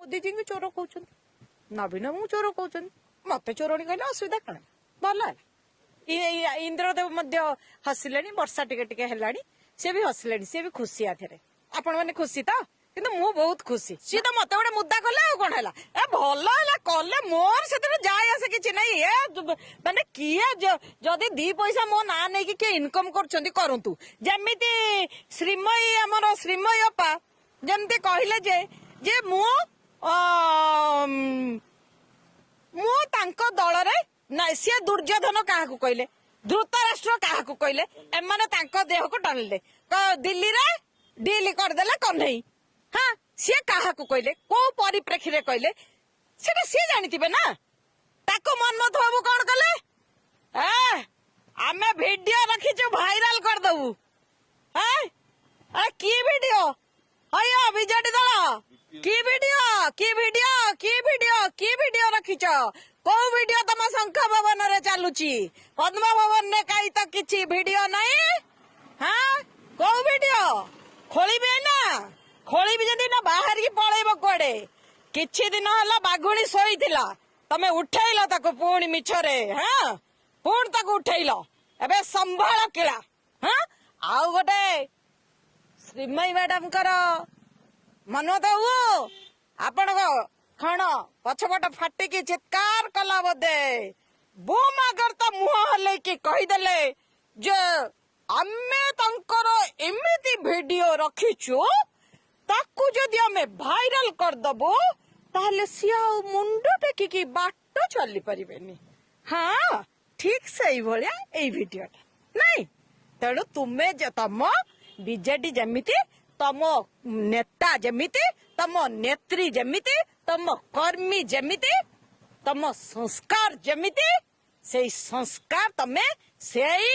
ମୋଦିଜୀଙ୍କୁ ଚୋର କହୁଛନ୍ତି, ନବୀନ ବାବୁଙ୍କୁ ଚୋର କହୁଛନ୍ତି, ମତେ ଚୋରଣୀ କହିଲେ ଅସୁବିଧା କଣ? ଭଲ ହେଲା। ଇନ୍ଦ୍ରଦେବ ମଧ୍ୟ ହସିଲେଣି, ବର୍ଷା ଟିକେ ଟିକେ ହେଲାଣି, ସେ ବି ହସିଲେଣି, ସେ ବି ଖୁସି। ଆଥରେ ଆପଣ ମାନେ ଖୁସି ତ? କିନ୍ତୁ ମୁଁ ବହୁତ ଖୁସି। ସିଏ ତ ମତେ ଗୋଟେ ମୁଦ୍ଦା କଲେ, ଆଉ କଣ ହେଲା? ଏ ଭଲ ହେଲା କଲେ, ମୋର ସେଥିରେ ଯାଏ ଆସେ କିଛି ନାହିଁ। ଏ ମାନେ କିଏ ଯଦି ଦି ପଇସା ମୋ ନାଁ ନେଇକି କିଏ ଇନକମ କରୁଛନ୍ତି କରନ୍ତୁ। ଯେମିତି ଶ୍ରୀମୟୀ, ଆମର ଶ୍ରୀମୟୀ ଅପା ଯେମିତି କହିଲେ ଯେ ମୁଁ ତାଙ୍କ ଦଳରେ ନା, ସିଏ ଦୁର୍ଯ୍ୟୋଧନ କାହାକୁ କହିଲେ, ଧୃତରାଷ୍ଟ୍ର କାହାକୁ କହିଲେ, ଏମାନେ ତାଙ୍କ ଦେହକୁ ଟାଣିଲେ, ଦିଲ୍ଲୀରେ ଡିଲ୍ କରିଦେଲେ କହ୍ନେଇ। ହଁ, ସିଏ କାହାକୁ କହିଲେ, କୋଉ ପରିପ୍ରେକ୍ଷୀରେ କହିଲେ, ସେଟା ସିଏ ଜାଣିଥିବେ ନା। ତାକୁ ମନ୍ମଥ ବାବୁ କଣ କଲେ? ଏ ଆମେ ଭିଡିଓ ରଖିଛୁ, ଭାଇରାଲ କରିଦବୁ। କି ଭିଡିଓ? ହଇଓ ବିଜେଡି ଦଳ, କି ଭିଡିଓ, କି ଭିଡିଓ, କି ଭିଡିଓ, କି ଭିଡିଓ ରଖିଛ? କୋଉ ଭିଡିଓ ତମ ଶଙ୍ଖ ଭବନରେ ଚାଲୁଛି? ପଦ୍ମ ଭବନରେ କାହିଁ ତ କିଛି ଭିଡିଓ ନାହିଁ। ହଁ, କୋଉ ଭିଡିଓ ଖୋଳିବି ନା? ଖୋଳିବି ଯଦି ନା ବାହାରିକି ପଳେଇବ କୁଆଡେ। କିଛି ଦିନ ହେଲା ବାଘୁଣୀ ଶୋଇଥିଲା, ତମେ ଉଠେଇଲ ତାକୁ ପୁଣି ମିଛରେ। ହଁ, ପୁଣି ତାକୁ ଉଠେଇଲ, ଏବେ ସମ୍ଭାଳ କିଳା। ହଁ, ଆଉ ଗୋଟେ ଶ୍ରୀମୟୀ ମ୍ୟାଡାମଙ୍କର, ମନ୍ମଥ ବାବୁ ଆପଣଙ୍କ କଣ ପଛପଟ ଫାଟିକି ଚିତ୍କାର କଲା ବୋଧେ, ବୁମ୍ ଆଗରେ ତ ମୁହଁ ହଲେଇକି କହିଦେଲେ ଯେ ଆମେ ତାଙ୍କର ଏମିତି ଭିଡିଓ ରଖିଛୁ, ତାକୁ ଯଦି ଆମେ ଭାଇରାଲ କରିଦବୁ ତାହେଲେ ସିଏ ଆଉ ମୁଣ୍ଡ ଟେକିକି ବାଟ ଚାଲି ପାରିବେନି। ହଁ, ଠିକ ସେଇଭଳିଆ ଏଇ ଭିଡିଓଟା ନାଇଁ। ତେଣୁ ତୁମେ ତମ ବିଜେଡି ଯେମିତି, ତମ ନେତା ଯେମିତି, ତମ ନେତ୍ରୀ ଯେମିତି, ତମ କର୍ମୀ ଯେମିତି, ତମ ସଂସ୍କାର ଯେମିତି, ସେଇ ସଂସ୍କାର ତମେ ସେଇ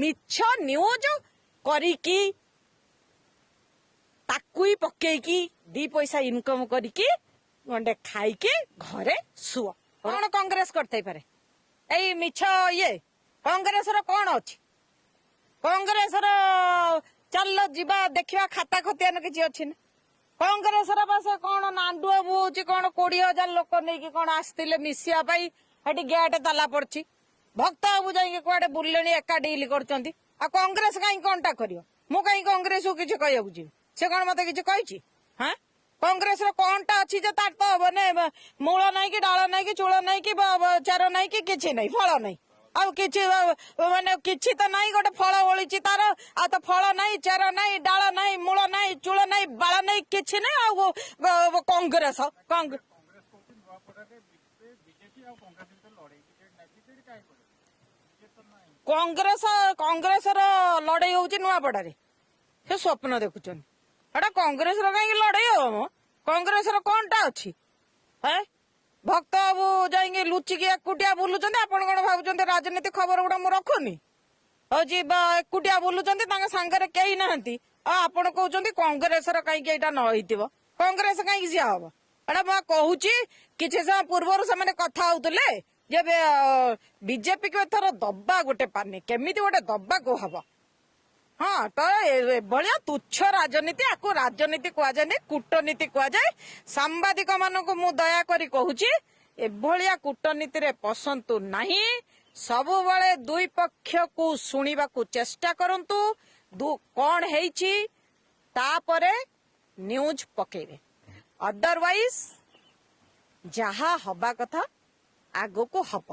ମିଛ ନ୍ୟୁଜ କରିକି ତାକୁ ହିଁ ପକେଇକି ଦି ପଇସା ଇନକମ କରିକି ଗଣ୍ଡେ ଖାଇକି ଘରେ ଶୁଅ। କଣ କଂଗ୍ରେସ କରିଥାଇପାରେ ଏଇ ମିଛ ଇଏ? କଂଗ୍ରେସର କଣ ଅଛି? କଂଗ୍ରେସର ଚାଲ ଯିବା ଦେଖିବା, ଖାତା ଖତିଆନ କିଛି ଅଛି ନା? କଂଗ୍ରେସର ବା ସେ କଣ ନାଣ୍ଡୁଆ ବୁହଉଛି, କଣ 20,000 ଲୋକ ନେଇକି କଣ ଆସିଥିଲେ ମିଶିବା ପାଇଁ, ସେଠି ଗେଟ୍ ତାଲା ପଡିଛି। ଭକ୍ତ ବାବୁ ଯାଇକି କୁଆଡେ ବୁଲିଲେଣି, ଏକା ଡିଲ୍ କରୁଛନ୍ତି। ଆଉ କଂଗ୍ରେସ କାହିଁ କଣଟା କରିବ? ମୁଁ କାହିଁ କଂଗ୍ରେସକୁ କିଛି କହିବାକୁ ଯିବି? ସେ କଣ ମତେ କିଛି କହିଛି? ହଁ, କଂଗ୍ରେସର କଣଟା ଅଛି ଯେ ତାର ତ ମାନେ ମୂଳ ନାହିଁ କି ଡାଳ ନାହିଁ କି ଚୂଳ ନାହିଁ କି ଚାର ନାହିଁ କି କିଛି ନାହିଁ, ଫଳ ନାହିଁ, ଆଉ କିଛି ମାନେ କିଛି ତ ନାହିଁ। ଗୋଟେ ଫଳ ଓଳିଛି ତାର, ଆଉ ତ ଫଳ ନାହିଁ, ଚେର ନାହିଁ, ଡାଳ ନାହିଁ, ମୂଳ ନାହିଁ, ଚୂଳ ନାହିଁ, ବାଳ ନାହିଁ, କିଛି ନାହିଁ। ଆଉ କଂଗ୍ରେସ କଂଗ୍ରେସ କହୁଛି ନୂଆପଡ଼ାରେ ବିଜେପି ଆଉ କଂଗ୍ରେସ ଭିତରେ ଲଢେଇ, ବିଜେଡି ନାହିଁ। ବିଜେଡି କାହିଁ କରିବ? ବିଜେପି ତ ନାହିଁ। କଂଗ୍ରେସର ଲଢେଇ ହଉଛି ନୂଆପଡାରେ, ସେ ସ୍ୱପ୍ନ ଦେଖୁଛନ୍ତି। ଏଟା କଂଗ୍ରେସର କାହିଁକି ଲଢେଇ ହବ ମ? କଂଗ୍ରେସର କଣଟା ଅଛି? ହେ ଭକ୍ତ ବାବୁ ଯାଇକି ଲୁଚିକି ଏକୁଟିଆ ବୁଲୁଛନ୍ତି। ଆପଣ କଣ ଭାବୁଛନ୍ତି ରାଜନୀତି ଖବର ଗୁଡା ମୁଁ ରଖୁନି? ହଉଛି ଏକୁଟିଆ ବୁଲୁଛନ୍ତି, ତାଙ୍କ ସାଙ୍ଗରେ କେହି ନାହାନ୍ତି। ଆଉ ଆପଣ କହୁଛନ୍ତି କଂଗ୍ରେସର କାହିଁକି ଏଇଟା ନ ହେଇଥିବ? କଂଗ୍ରେସ କାହିଁକି ସିଆ ହବ? ଏଟା ମୁଁ କହୁଛି, କିଛି ସମୟ ପୂର୍ବରୁ ସେମାନେ କଥା ହଉଥିଲେ ଯେ ବିଜେପି କୁ ଏଥର ଦବା ଗୋଟେ ପାନି, କେମିତି ଗୋଟେ ଦବାକୁ ହବ। ହଁ, ତ ଏଭଳିଆ ତୁଚ୍ଛ ରାଜନୀତି, ଆକୁ ରାଜନୀତି କୁହାଯାଏନି, କୂଟନୀତି କୁହାଯାଏ। ସାମ୍ବାଦିକ ମାନଙ୍କୁ ମୁଁ ଦୟାକରି କହୁଛି, ଏଭଳିଆ କୂଟନୀତିରେ ପଶନ୍ତୁ ନାହିଁ। ସବୁବେଳେ ଦୁଇ ପକ୍ଷକୁ ଶୁଣିବାକୁ ଚେଷ୍ଟା କରନ୍ତୁ, କଣ ହେଇଛି, ତାପରେ ନ୍ୟୁଜ ପକେଇବେ। ଅଦରୱାଇଜ ଯାହା ହବା କଥା ଆଗକୁ ହବ।